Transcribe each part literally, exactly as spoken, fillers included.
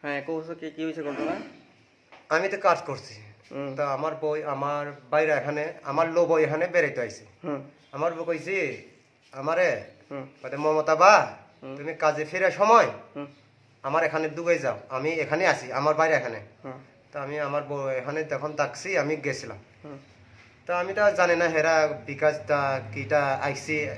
হ্যাঁ, কৌশল কি, কি হয়েছে ঘটনা? আমি তো কাজ করছি। হুম। তো আমার বউ, আমার ভাইরা এখানে, আমার লো বউ এখানে বেড়াইতে আইছে। হুম। আমার বউ কইছে, "আমারে, হুম। মানে, মমতা বা, হুম। তুমি কাজে ফিরার সময় হুম। আমার এখানে ঢুকে যাও, আমি এখানে আছি, আমার ভাইরা এখানে।" হুম। তো আমি আমার বউ এখানে যখন ডাকছি, আমি গেছিলাম। হুম। তো আমি তো জানি না হেরা বিকাশ দা কিটা আইছে।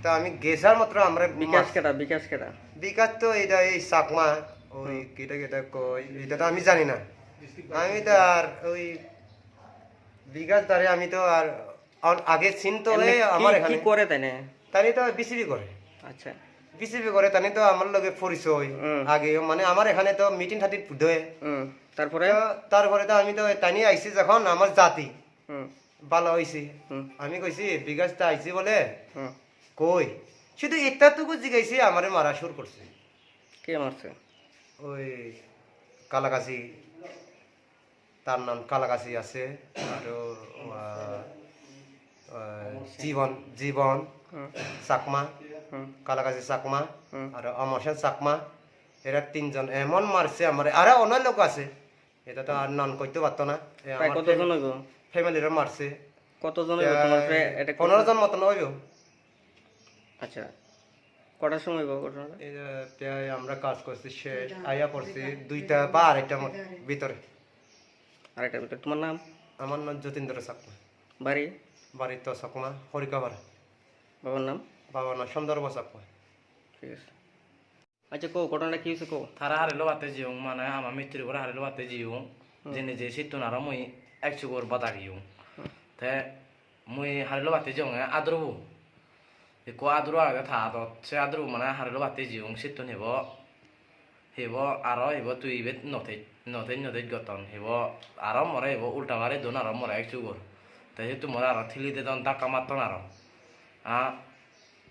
তো আমি গেছার মাত্র আমরা বিকাশ মার- কেটা? বিকাশ কেটা? বিকাশ তো এটা এই চাকমা, ওই হুম। কিটা কিটা কই, এটা তো আমি জানি না। আমি তো আর ওই বিকাশ দারে আমি তো আর, আর আগে চিনতো এমনি এ কি, আমার কি এখানে। করে তাই না? তাই তো বিসিবি করে। আচ্ছা। বিসিবি করে, তাই তো আমার লগে পরিচয়। হুম। আগে মানে আমার এখানে তো মিটিং ঠাটিং দেয়। হুম। তারপরে? তো তারপরে তো আমি তো তাই আইছি যখন আমার জাতি হুম। ভালো হইছে। হুম। আমি কইছি, "বিকাশ দা আইছি বলে?" হুম। কই? শুধু এতটুকু জিগাইছি, আমারে মারা শুরু করছে। কে মারছে? ওই কালাগাছি, তার নাম কালাগাছি আছে, আরো, আহ, আহ, জীবন, জীবন হুম। চাকমা, হুম। কালাগাছি চাকমা, হুম। আর অমর সেন চাকমা, এরা তিনজন এমন মারছে আমারে। আরে অনেক লোক আছে, এটা তো আর নাম করতে পারতো না। এ প্রায় আমার কতজন ফ্যাম-, হইব? ফ্যামিলিরা মারছে। কতজন হইব তোমার প্রায় ফ্যা-, attack করছে? পনেরো জন মতন হইব। আচ্ছা, কটার সময় হইব ঘটনাটা? এই যে প্রায় আমরা কাজ করছি শেষ, দুইটা। আইয়া পড়ছি দুইটা। দুইটা বা আড়াইটার মতো ভিতরে। আড়াইটার ভিতরে। তোমার নাম? আমার নাম যতীন্দ্র চাকমা। বাড়ি? বাড়ি তো চাকমা, হরিকাপাড়া। বাবার নাম? বাবার নাম সুন্দর চাকমা। ঠিক আছে। আচ্ছা, কও, ঘটনাটা কি হয়েছে, কও? Tara harilo batte jiyong, mane ama mitri gora harilo batte jiyong. Hmm. Jene je sittun aro mui ek sugor bada giyong. Hmm. Te mui harilo batte jiyonge adrobo. Ekko adro agede ta adot, se adrobo mane harilo batte jiyong, sittun hibo, hibo aro hibo tui ibet no thej, no thej, no thej gotton. Hibo aro more hibo ulta gari don aro more ek sugor. Te sittun more aro thili dedon, dhakka matton aro. A,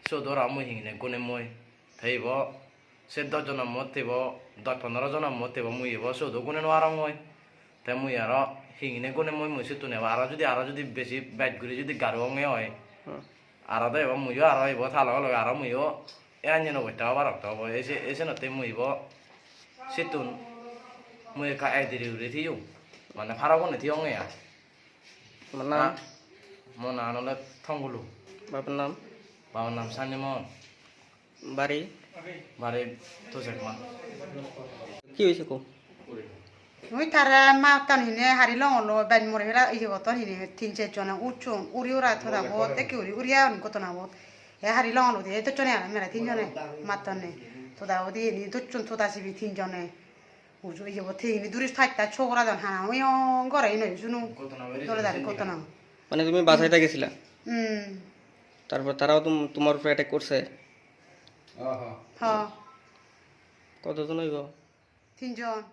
siyot aro mui hingine gunem mui. Te ibo se dosh jonor moddhe ibo, dosh pondro jonor moddhe ibo mui ibo siyot o gune nw parongoi. Te mui aro hingine gunem mui, mui sittun ebo aro judi, aro judi besi bej guri judi garu onge oi, hmm, aro do ebo muiyo aro ebo ta loge loge aro muiyo e anyen obosta obar okto obo. Ese, esenotte mui ibo sittun mui ekka ediri guri thiyong, mane paro gune thiyonge ai. Tomar nam? Ha? Mo nan ole Thongulu. Babar nam? Babar nam Sanni Mohan. Bari? Bari Tusekma. Ki hoyse ko? Ui tara mattan hine hari longolo, ben more hela iye gotton hine, tin ser jone ucchon, uri ura thoda bot, ekki uri uri agon gotton abot. E hari longolo de, docchone aro mere tin jone mattonne. Thoda udi hine docchon thoda sibi tin jone. Uju, iye bo theyeni duri thaj thaj sogoradon, hana oyong gore ino sunu. Dole dale gottonabo. মানে তুমি বাসায় গেছিলা? হুম। তারপর তারাও তুম-, তোমার উপরে অ্যাটাক করছে? হ। কতজন হইব? তিনজন।